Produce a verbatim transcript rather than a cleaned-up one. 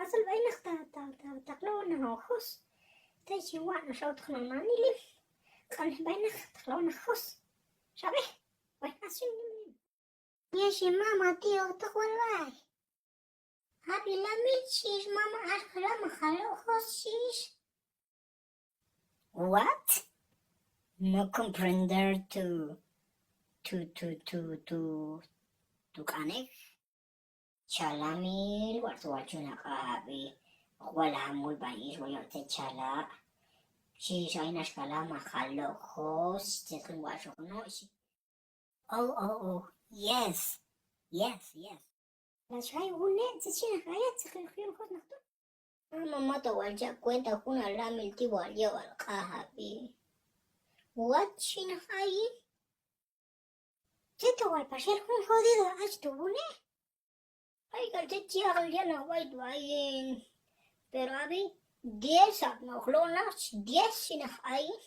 Atzol b'ay naq ta, ta, ta, ta q'lonaj jos. Te' chi wa'na xawtoq naq nanilil. Q'anej b'ay naq ta q'lonaj jos. Xab'ej. B'ay atzol nim, nim. Yexi mama, ti' oktoq wal b'ay. Ab'i, lamil, xhi ix mama, axa la ma jaloq jos, xhi ix. What? No comprender tu, tu, tu, tu, tu, tu q'anej. Cha lamil, watx' wal chunaq ab'i. Hoq wal hamul b'ay ix, wal yob' tzet chala'. Xhi ix, ayin axka la ma jaloq jos, tzet jun watx'oq no', xhi. Oh, oh, oh, yes, yes, yes. La chi jay wune', tzet chi naq ayach, tzet chi yun jos naq tu'. A mama, ta wal cha' cuenta jun a lamil ti' wal yab'al q'ajab'i. Watx' chi naq ayin. Tzet ta wal pax el jun jodido hach tu' wune'. Ay k'al tzet chi aq'lay naq b'ay tu' ayin. Pero ab'i, diez ab' naq lon naq, diez chi naq ayin.